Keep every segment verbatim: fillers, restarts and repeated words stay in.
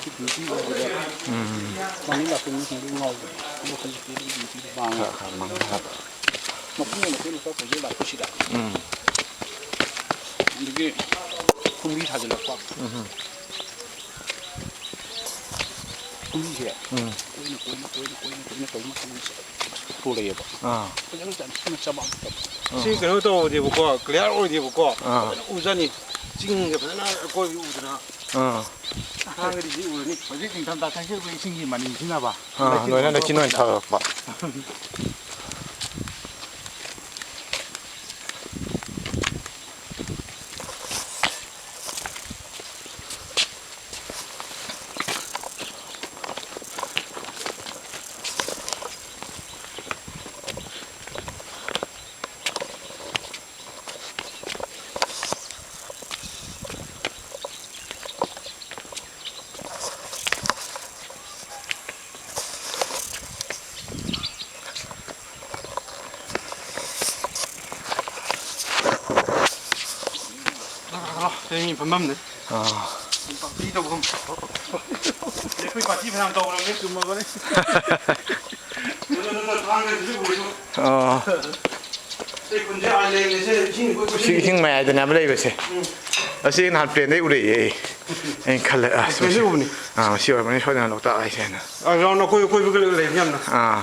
ꯁꯤ ꯕ꯭ꯌꯨꯇꯤ ꯑꯣꯏꯕꯗ ꯎꯝ꯫ ꯃꯃꯤꯡ ꯂꯥꯛꯄ ꯃꯤꯁꯤꯡꯗꯨ ꯉꯥꯎꯕ꯫ ꯑꯗꯣ ꯍꯧꯖꯤꯛꯇꯤ ꯑꯗꯨꯝ ꯕ꯭ꯌꯨꯇꯤꯗꯣ ꯃꯥꯡꯉꯦ꯫ ꯈꯔ ꯈꯔ ꯃꯥꯡꯉꯦ꯫ ꯃꯄꯨꯡ ꯑꯣꯏꯅ ꯑꯩꯈꯣꯏ ꯂꯣꯛꯇꯥꯛ ꯄ꯭ꯔꯣꯖꯦꯛ ꯂꯥꯛꯄꯁꯤꯗ꯫ ꯎꯝ꯫ ꯑꯗꯒꯤ ꯐꯨꯝꯕꯤ ꯊꯥꯖꯤꯜꯂꯛꯄ꯫ ꯎꯝ꯫ ꯐꯨꯝꯕꯤꯁꯦ ꯎꯝ꯫ ꯀꯣꯏꯅ ꯀꯣꯏꯅ ꯀꯣꯏꯅ ꯀꯣꯏꯅ ꯀꯣꯏꯅ ꯇꯧꯕ ꯃꯇꯝꯗ ꯊꯣꯛꯂꯛꯑꯦꯕ꯫ ꯑꯥ꯫ ꯐꯖꯅ ꯆꯥꯝꯊꯣꯛꯅ ꯆꯃꯥꯝ ꯇꯧꯕ꯫ ꯑꯥ꯫ ꯁꯤ ꯀꯩꯅꯣ ꯇꯧꯗꯦꯕꯀꯣ, ꯀ꯭ꯂꯤꯌꯥꯔ ꯑꯣꯏꯗꯦꯕꯀꯣ꯫ ꯑꯥ꯫ ꯐꯖꯅ ꯎꯖꯥꯅꯤ꯫ ꯆꯤꯡꯁꯦ ꯐꯖꯅ ꯑꯀꯣꯏꯕ ꯎꯗꯅ꯫ ꯑꯥ꯫ ꯊꯥꯡꯒꯗꯤ ꯁꯤ ꯎꯔꯅꯤ꯫ ꯍꯧꯖꯤꯛ ꯅꯤꯡꯊꯝꯊꯥ ꯆꯪꯁꯤꯜꯂꯛꯄ ꯏꯁꯤꯡꯒꯤ ꯃꯅꯤꯜꯁꯤꯅꯕ꯫ ꯑꯥ, ꯂꯩꯆꯤꯟ ꯂꯣꯏꯅ ꯂꯩꯆꯤꯟ ꯑꯣꯏꯅ ꯊꯣꯛꯂꯛꯄ꯫ ꯊꯥꯔꯛꯄ꯫ ꯑꯥ, ꯁꯤ ꯃꯤ ꯐꯝꯐꯝꯅꯦ꯫ ꯑꯥ꯫ ꯄꯥꯔꯇꯤ ꯇꯧꯐꯝ꯫ ꯑꯩꯈꯣꯏ ꯄꯥꯔꯇꯤ ꯐꯅꯌꯥꯝ ꯇꯧꯔꯕꯅꯦ꯫ ꯆꯨꯝꯃꯕꯅꯦ꯫ ꯑꯥ꯫ ꯑꯩ ꯈꯨꯟꯁꯦ ꯑꯥꯏꯂꯦꯟꯅꯦ, ꯁꯤ ꯏꯁꯤꯡ ꯀꯣꯏ ꯁꯤ ꯏꯁꯤꯡ ꯃꯌꯥꯏꯗꯅꯦ ꯑꯃ ꯂꯩꯕꯁꯦ꯫ ꯎꯝ꯫ ꯑꯁꯤ ꯅꯍꯥꯟ ꯄ꯭ꯂꯦꯟꯗꯩ ꯎꯔꯛꯑꯦ ꯑꯩ꯫ ꯑꯩꯅ ꯈꯜꯂꯦ, ꯑꯁ, ꯄ꯭ꯂꯦꯟꯗꯩ ꯃꯁꯤ, ꯎꯕꯅꯤ꯫ ꯑꯥ, ꯃꯁꯤ ꯑꯣꯏꯔꯝꯒꯅꯤ ꯁꯣꯏꯗꯅ ꯂꯣꯛꯇꯥꯛ ꯍꯥꯏꯁꯦ ꯍꯥꯏꯅ꯫ ꯑꯥ, ꯔꯥꯎꯟ ꯑꯀꯣꯏ ꯑꯀꯣꯏꯕꯒ ꯂꯩꯕꯅꯤ ꯌꯥꯝꯅ꯫ ꯑꯥ꯫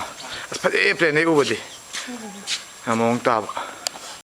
ꯑꯁ, ꯐꯖꯩꯌꯦ ꯄ꯭ꯂꯦꯟꯗꯩ ꯎꯕꯗꯤ꯫ ꯌꯥꯝ ꯃꯑꯣꯡ ꯇꯥꯕ꯫